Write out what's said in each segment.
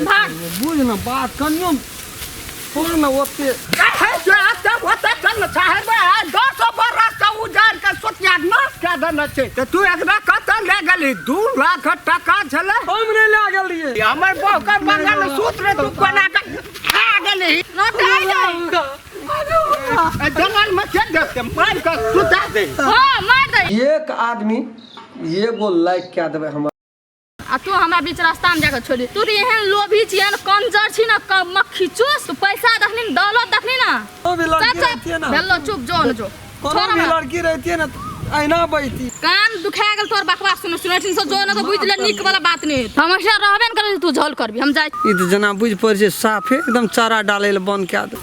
भाग। बुझ न बात कनियो छोड़ न ओते। कहै छै एते ओते चल न साहेब, 10 बरस से उजाड़ के सोतिया नाश कए देने छै। तऽ तू एकरा कतऽ लए गेली? 2 लाख टका छलै। हम नहि लए गेल रहियै। हमर बहु के मंगल सूत्र तू कोना के खा गेली? लौटाइ दे। जंगल में के देखते मार के सुता दे। हां, मार दे। एक आदमी एगो लाइक कए देबै हमर। आ तू हमरा बीच रास्ता में जाके छोड़ी। तू तो एहन लोभी छी, एहन कंजर छी ना, मक्खी चूस। तू पैसा देखली न, दौलत देखली ना। कोनो भी लड़की चल, चल। रहती है ना। भेलो, चुप जो न जो। कोनो छोड़ भी हमरा। लड़की रहती है ना, ऐना बैठी। कान दुखा गेल तोर बकवास सुन सुन से जो न तो बुझ ले, नीक वाला बात नहीं। हम ऐसा रहबे न करे, तू झोल करबी, हम जाय। ई तऽ जेना बुझि पड़ै छै साफे एकदम चारा डालै लए बंद कए दे।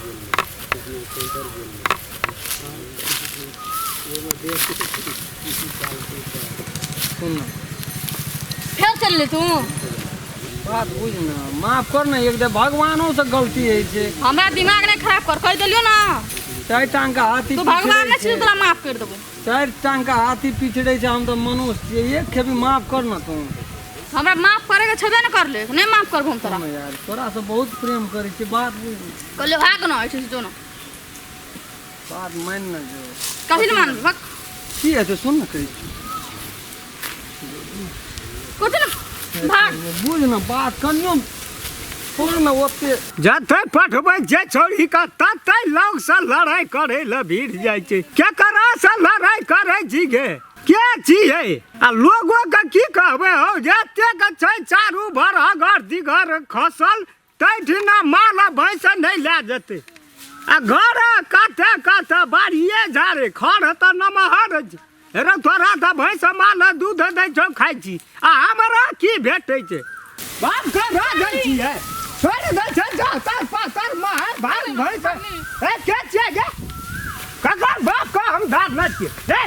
सुन ना। फेर चल ले तू। बात बुझ ना, माफ कर ना, एक दे भगवानो से गलती होइ छै। हमरा दिमाग नहीं खराब कर, कह देलियो ना। चारि टांग के हाथी तू भगवान पिछड़ै नहीं छी, छै। तोरा माफ कर देबो। चारि टांग के हाथी पिछड़ै छै, हम तऽ मनुष्य छियै, एक खेपी माफ कर ना तू। हमरा माफ करे के छेबे न करले, नहीं माफ करबो हम तोरा। सुन यार, तोरा से बहुत प्रेम करै छियै, बात बुझ। कहलियो भाग ना ऐसे जो ना। बात मान ना जो। कथी ने मानबी? भाग। की हेतै सुन ना कहै छी। कथी ने भाग। बुझ ना बात कनियो छोड़ ना ओते। जते पठबै जे छोड़ी के तते लोग से लड़ाई करे ले भीड़ जाइ छै। केकरा से लड़ाई करे छी गे? के छियै? आ लोगो के की कहबै हौ, जते के छै चारू भर अगर दिगर खसल तैठिना माल आ भैंस नहि लए जेतै। आ घर कते कते बाड़िए झाड़े खर तऽ नमहर छै। रे तोरा तऽ भैंस माल दूध दै छौ खाइ छी, आ हमरा की भेटै छै? बाप के रह दै छियै, छोड़ि दै छै जातर पातर महर भाग भैंस। ए के छियै गे? ककर बाप के हम धार नहि छियै? रे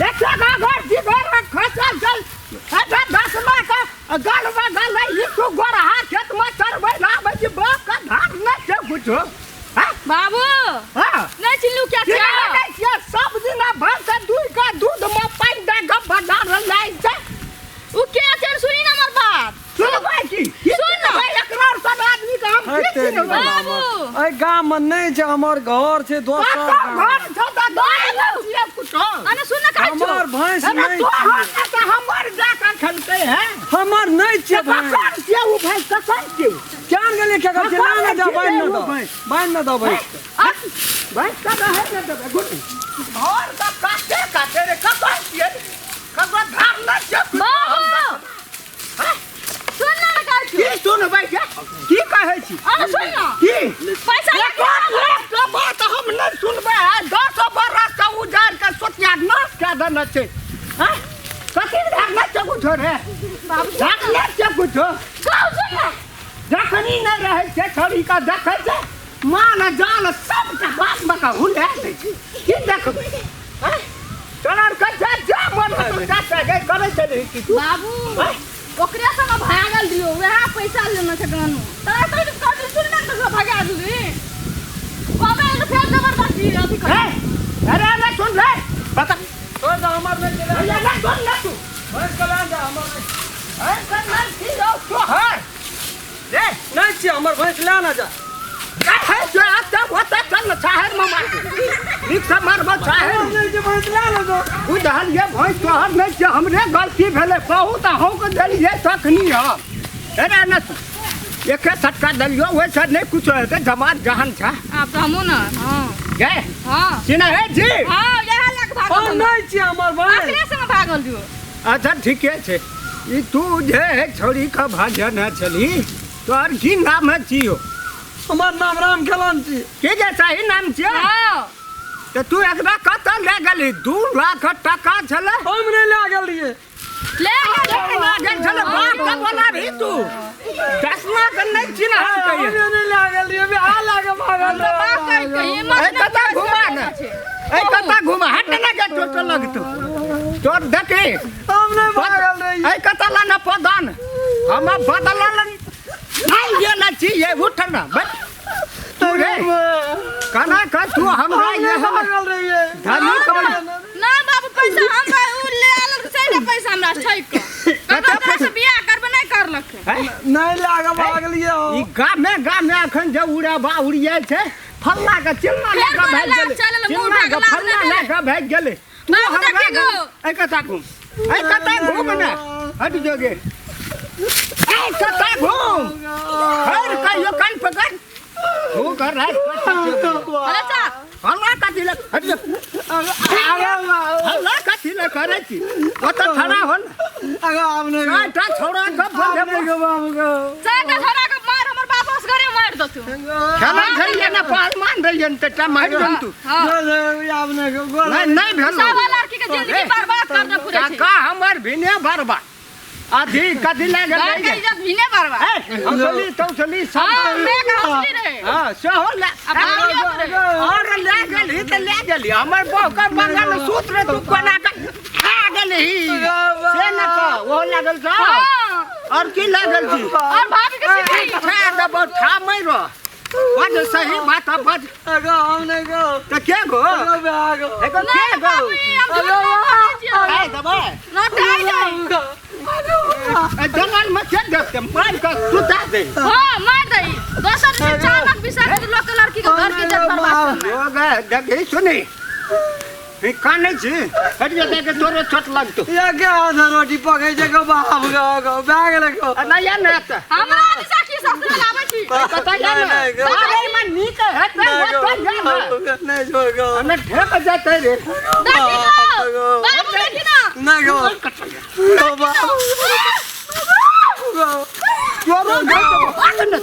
एकटा घर दिगर खसल चल अच्छा दसमा के गलबा गलै ई तू गोरहा खेत में चरबै ला आबै छी, बाप के धार नहि छै कुछो। हाँ? बाबू। हाँ। नहीं चिल्लू क्या चिन्है छियै? नहि छियै, सब दिन भैंस दूध के दूध में पानि दए के बाजार लाइ छै। उ के छै? सुनी ना हमर बात। सुनबै की? की सुन ना। सुनबै? एकरा और सब आदमी के हम की हट तेरी चिन्हबै? बाबू। एहि गाम में नहि छै, हमर घर छै दोसर कतऽ गाम। घर छौ तऽ दऽ छियै कुछो। अने सुन ना कहै छौ। हमर भैंस अरे नहि तोहर छियै। ने तऽ हमर जा कऽ खेलकै हैं। हमर नहि छियै भैंस। ककर छियै उ भैंस? ककर छियै? केहन गेलियै केकर छियै? ना ना जा, बान्हि न दऽ, बान्हि न दऽ भैंस के। भैंस के रहै ने देबै, गुड। घर तऽ काटे काटे रे, ककर छियै? ककर धार नहि छियै कुछो। बाबू। सुन ना ना कहै छौ। की सुनबै गे? की कहै छी? अरे सुन ना। की? पैसा लए के एक लाख के बात हम नहि सुनबै। 10 बरस से उजाड़ के सोतिया नाश कए देने छै। हैं? कथी धार नहि छै कुछो रे? धार नहि छै कुछो। कहू सुन ना। जखनी नहि रहै छै छौड़ी के देखै छै माल जाल सबटा बाप में के हुला दै छै। की देखबै? हैं? तोरा आर के जा जा मन हेतौ जा जा गे करै छलही की तू? बाबू। हैं? ओकरे संग भागल दियो, वएह पैसा लेने छै गानो। तोरा तो कहली सुन ना तो भगा देली। कहबै तो फेर जबरदस्ती अथी कर। हे, अरे अरे सुन रे, बता। छोड़ दऽ, हमर नहि छै। अरे नहीं सुन ना तू। भैंस के लए जा, हमर नहि। भैंस के नहि छी यौ तोहर। रे नहि छियै हमर भैंस, लए ना जा। कहै छै एते ओते चल न छाहरि मे मारबो। नीक से मारबो छाहरि। हमर नहि छै भैंस, लए ना जा। बुझलियै भैंस तोहर नहि छै, हमरे गलती भेलै बहुत, अहूँके देलियै तखनी हम। अरे ने एके सटका देलियो, ओहिसँ नहि कुछो हेतै, जमात जहन छै। आब तऽ हमहूँ ने। हाँ। गे हाँ। चिन्है छी? हाँ, इएह लए कऽ भागल हम हम। नहि छियै हमर भैंस। अकरे संग भागल दियो। अच्छा ठीके छै। ई तू जे छौड़ी के भाजन छली, तोहर की नाम है छियो? हमर नाम राम खेलन छी। के जे सही नाम छियै? हाँ। तऽ तू एकरा कतऽ लए गेली? 2 लाख टका छलै। हम नहि लए गेल रहियै। ले गेल। लए गेल छलै, बाप के बोलाबही तू। 10 लाख नहि चिन्हल हम कहियै। नहि लए गेल रहियै, बिहार लए के भागल हमरा बाप रहियै। कहि के हिम्मत ए नहि कतऽ घुमा ने, ए कतऽ घुमा, हट ने गे चोट लगतौ तोर देखी। हम नहि भागल रहियै। ए कतऽ ला ना पदान हम बदलल नहीं गेल छी। ये उठ ना बैठ तू रे, कना का तू हमरा हम नहि ये भागल रहियै। धनी कमल ना बाबू, पैसा हमरा उ ले आयल छै ने, पैसा हमरा ठकि कऽ। कते ककरो पैसा? से बियाह करबे नहि करलक। हैं? नहीं लागे भागलिए हो। ई गामे गामे अखन जे उड़ा बा उड़िया छै फल्ला के चिल्ला फेर लए के बोले भागि लाग गेलै। चलल, मुँह चिल्ला के ढकला फल्ला देले। लए के भागि गेलै। तू बाबू हमरा देखी गो। ऐ कता घूम, ऐ कता घूम ने, हट जोगे, ऐ कता घूम, हर कहियो कान पकड़ तू कर रात अरे चा हल्ला कथी ले, हट जो, अरे हल्ला कथी ले करै छी, ओतऽ खड़ा हो ने। अरे आपने काटा छोड़ा के आपने बोले के बाबू को चारटा छोरा के मार हमर बाप असगरे मार दतु। खेला खेलिए ना पहलवान रहिए ने तऽ मारि देन तू। हां आपने के गोल नहीं नहीं भेल सब लड़की के जिंदगी बर्बाद कर दे पूरे छै। काका हमर भिने बर्बाद अथी कथी लागल घर रही के इज्जत भीने बर्बाद। ए हंसली तौसली सब। हां मैं के हंसली रहे। हां सेहो ले आ भागियो रहे। और ले गेली तऽ ले गेली हमर बहू के बगल सूत्र तू कोना के खा गेली से न कह ओहो लागल छौ। हां और की लागल छी और भाभी के सिखी खा देबौ ठामै रह बड सही बात बड। अरे हमने को तऽ के गो अरे भागो एगो के नहीं गो बाबू हम झूठ नहीं बोलै छियै। खाय देबै ना खाइ जाई। जंगल में के देखते मार के सुता दे। हां मार दई दोसर से चालक विषय के लोग के लड़की के घर के इज्जत बर्बाद करना। हो गए देखी सुनी ई कानै छी हट जा के तोरो चोट लगतो। या के आधा रोटी पकै छै गो बाप गो गो भाग लगो। आ नहीं या ना त हमरा दिशा की ससुराल आबै छी। कतऽ या ना अरे में नीक हेतै ओतऽ या ना नहीं छोड़ गो हमे ठेक जेतै रे। देखी गो बाबू देखी ना नहीं गो गो बाप गो तोरो गो भाग न तू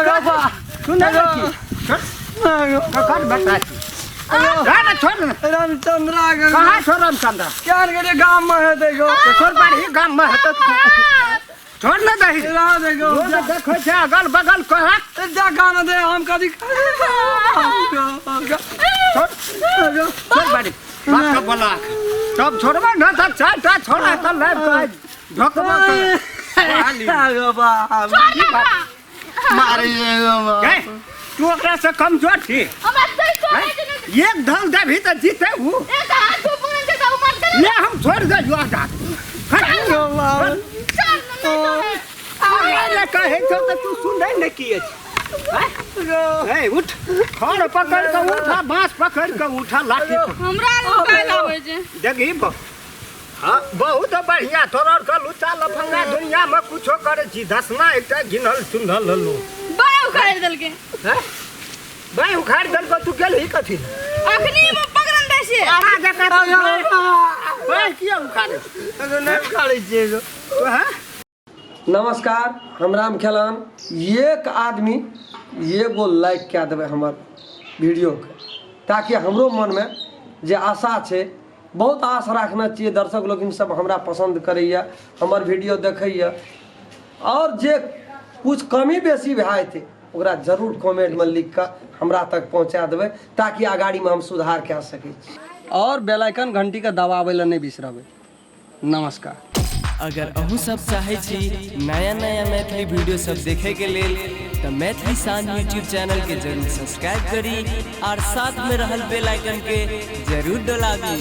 गो बा सुनै छी नहीं गो ककर बेटा छी जा ना छोड़ ना। रामचंद्र के कहाँ छो रामचंद्र क्या करे गांव में है देखो तो छोड़ पर ही गांव में हेतै छोड़ ना दही। राह देखो लोग देखै छै अगल बगल कहा जा गाना दे हम कभी छोड़ छोड़ बाड़ी बाप के बोला तब छोड़बे न त चारटा छोड़ा त लाइब के ढोकबो के गो बाप छोड़ ना हमरा। मारी गो बाप गए तू ओकरा से कमजोर छी हमरा दई छोड़ै छै नहीं। एक धल देबही त जीते हूँ। एक हाथ धूप पकड़ने छै तऽ उ मर गेलै। ले हम छोड़ दे जो जा गो बाप चल ना नहीं छोड़े। अरे कहे छौ त तू सुनै ने की अछि गो ए उठ खड़ पकड़ के उठा बांस पकड़ के उठा लाठी पकड़। हमरा मोबाइल आबै छै। देखी हाँ बहुत बढ़िया तोरा के लुचा लफंगा दुनिया में कुछो करे छी धसना एकटा गिनल चुनल लो बाय उखाड़ि देलकै। हैं बाय उखाड़ देलको तू गेलही कथी अखनी में पकड़न दै छियै। आरा जका बाय किया उखाड़े गो नहीं उखाड़ै छियै गो तो हैं। नमस्कार हम राम खेलान। एक आदमी एगो लाइक कए देबै हमर वीडियोके ताकि हमरो मनमे जे आशा छै बहुत आश राखने छियै दर्शक लोकिन सब हमरा पसन्द करैए हमर वीडियो देखैए और जे कुछ कमी बेसी भए जेतै ओकरा जरूर कमेंटमे लिख कऽ हमरा तक पहुँचा देबै ताकि अगाड़ीमे हम सुधार कए सकै छी। और बेल आइकन घंटीके दबाबै लए नहि बिसरबै। नमस्कार। अगर अहूँ सब चाहै छी नया नया मैथिली वीडियो सब देखे के लेल तऽ मैथिली शान यूट्यूब चैनल के जरूर सब्सक्राइब करी और साथ में रहल बेल आइकन के जरूर दबाबी।